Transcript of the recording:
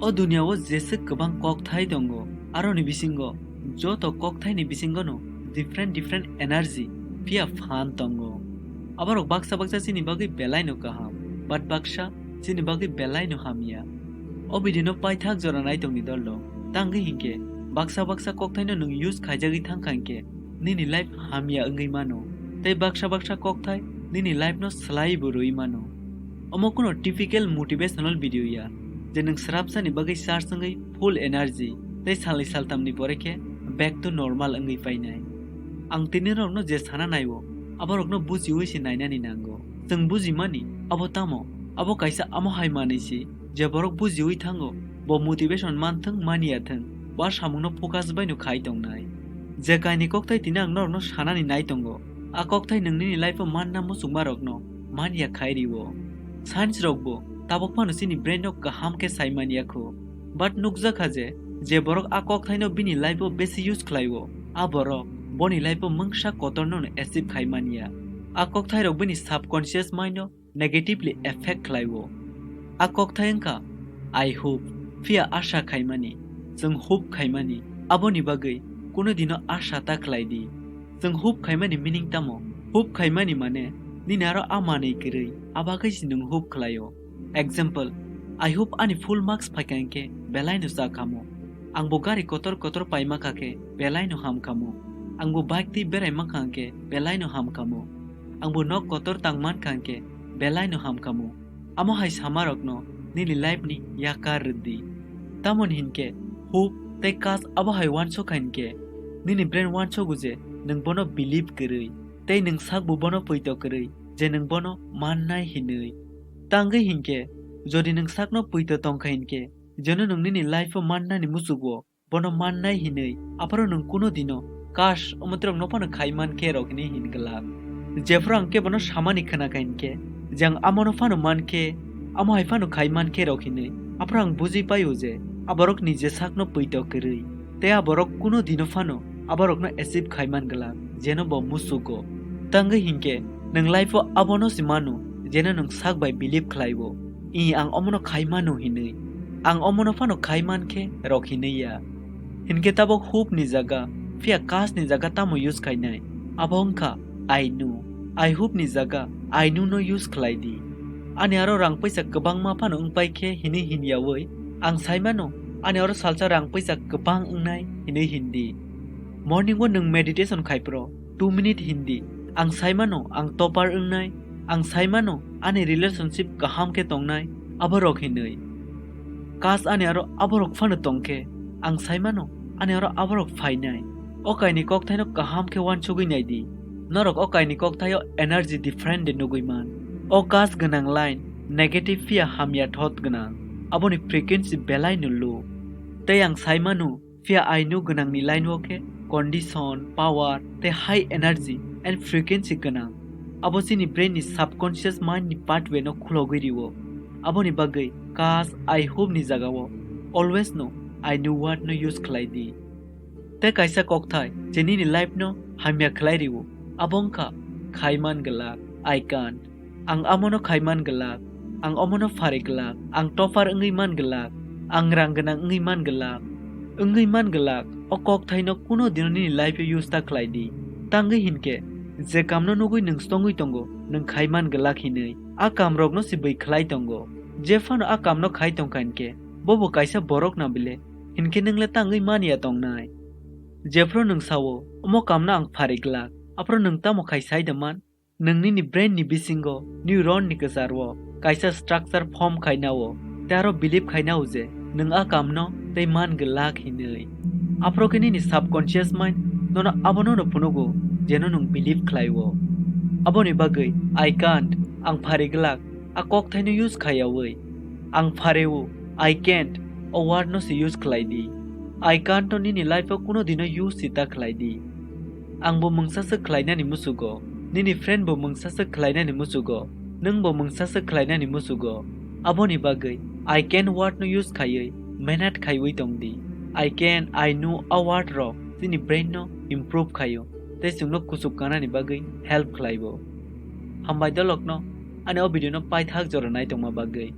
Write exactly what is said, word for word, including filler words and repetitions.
O duniya o jeswk kwbang kokthai tongo, aroni bisingo joto kokthaini bisingono different different energy phiya phan tongo. Aborok baksa baksa chini bagwi belaino kaham, but baksa chini bagwi belaino hamya. O video no paithak jora naitokni dolrok, tangwi hinkhe baksa baksa kokthaino nwng use khaijagwi thangkha hinkhe nini life hamya wngwi mano, tei baksa baksa kokthai nini life no swlaiwi bo rwui mano. Omo kuno typical motivational video ya, je nwng srapsani bagwi charge wngwi full energy tei salni saltamni pore khe back to normal wngwi painai. Ang tini norokno je sana naiwo, aborokno bujiwi se nainani nango. Chwng bujimani abo tamo? Abo kaisa amo hai manwi se, je borok bujiwi thango, bo motivation manthwng manya thwng, bo a samungno focus baino khai tongnai. Je kaini kokthai tini ang norokno sanani nai tongo, a kokthai nwng nini life o manna muchungmarokno manya khai rio. Science rokbo tabuk phano chini brain no kaham khe sai manya kho. But nukjakha je, je borok a kokthaino bini life o besi use khlaio, a borok boni life o mungsa kotorno no achieve khai manya. A kokthairok bini subconscious mind no negatively affect khlaio. A kokthai wngkha I hope, phiya asha khaimani, chwng hope khaimani, aboni bagwi kuno dino asha ta khlai di. Chwng hope khaimani meaning tamo? Hope khaimani mane nini aro a manwi kwrwi, a bagwi se nwng hope khlaio. Example, I hope ani full marks phaikha hinkhe belaino cha khamo. Angbo gari kotor kotor paima kha khe belaino ham khamo. Angbo bike twi berai mankha hinkhe belaino ham khamo. Angbo nok kotor tang mankha hinkhe belaino ham khamo. Amo hai samarokno nini life ni yakar rwdi. Tamoni hinkhe hope tei kas abo hai uansukha hinkhe nini brain uansugo je nwng bono believe kwrwi tei nwng sakbo bono poito kwrwi je nwng bono mannai hinwi. Tangwi hinkhe, jodi nwng sakno poito tongkha hinkhe, jeno nwng nini life o mannani muchugo, bono mannai hinwi, apharo nwng kuno dino kas omotrok no phano khai mankhe rok hinwi hin glak. Jephru ang khe bono samani khna kha hinkhe, je ang amono phano mankhe, amo hai phano khai mankhe rok hinwi, apharo ang bujui paio je, aborok ni je sakno poito kwrwi, tei aborok kuno dino phano aborokno achieve khai man glak, jeno bo musugo. Tangwi hinkhe, nwng life o abono se mano, jeno nwng sak bai believe khlaio. I, ang omono khai mano hinwi. Ang omono phano khai mankhe rok hinwi ya. Hinkhe tabok hope ni jaga, phiya kas ni jaga tamo use khainai? Abo wngkha I know. I hope ni jaga I know no use khlai di. Ani aro rang paisa kwbangma phano wngpai khe hinwi hin yaui, ang sai mano, ani aro salsa rang paisa kwbang wngnai hinwi hin di. Morning o nwng meditation khai phro, two minute hin di. Ang sai mano, ang topper wngnai. Ang sai mano, ani relationship kaham khe tongnai, abo rok hinwi. Kas ani aro abo rok phano tong khe, ang sai mano, ani aro abo rok phainai. O kaini kokthaino kaham khe uansugwi nai di. Norok o kaini kokthaio energy different de nugwi man. O kas gwnang line, negative phiya hamya thot gwnang. Aboni frequency belai no low. Tei ang sai mano, phiya I know gwnangni line o khe condition, power, tei high energy and frequency gwnang. Abo chini brain ni subconscious mind ni pathway no khulogwi rio. Aboni bagwi kas I hope ni jaga o always no I know word no use khlai di. Tei kaisa kokthai je nini life no hamya khlai rio, abo wngkha khai man glak, I can't. Ang amono khai man glak, ang omono phari glak, ang topper wngwi man glak, ang rang gwnang wngwi man glak, wngwi man glak. O kokthaino kuno dino nini life o use ta khlai di. Tangwi hinkhe, je kamno nugwi nwng stongwi tongo, nwng khai man glak hinwi, a kamrokno se bwi khlai tongo. Jephano a kamno khai tongkha hinkhe, bobo kaisa borok na bile, hinkhe nwng le tangwi man ya tongnai. Jephru nwng sao, omo kamno ang phari glak, aphuru nwng tamo khai sai da man? Nwng nini brain ni bisingo neuron ni kwcharo kaisa structure form khainao, tei aro believe khainao je nwng a kamno tei man glak hinwi. Aphuru khe nini subconscious mind nono abono no phunugo je no nwng believe khlaio. Aboni bagwi I can't, ang phari glak, a kokthaino use khaiyaui, ang phareo, I can't, o word no se use khlai di. I can't no nini life o kuno dino use se ta khlai di. Ang bo mungsa se khlainani musugo, nini friend bo mungsa se khlainani musugo, nwng bo mungsa se khlainani musugo. Aboni bagwi I can word no use khaiwi mehnat khaiwi tong di. I can, I know a word rok chini brain no improve khaio tei chwngno kuchuk kanani bagwi help khlaio. Hambai dolokno ani o video no paithak jora naitongma bagwi.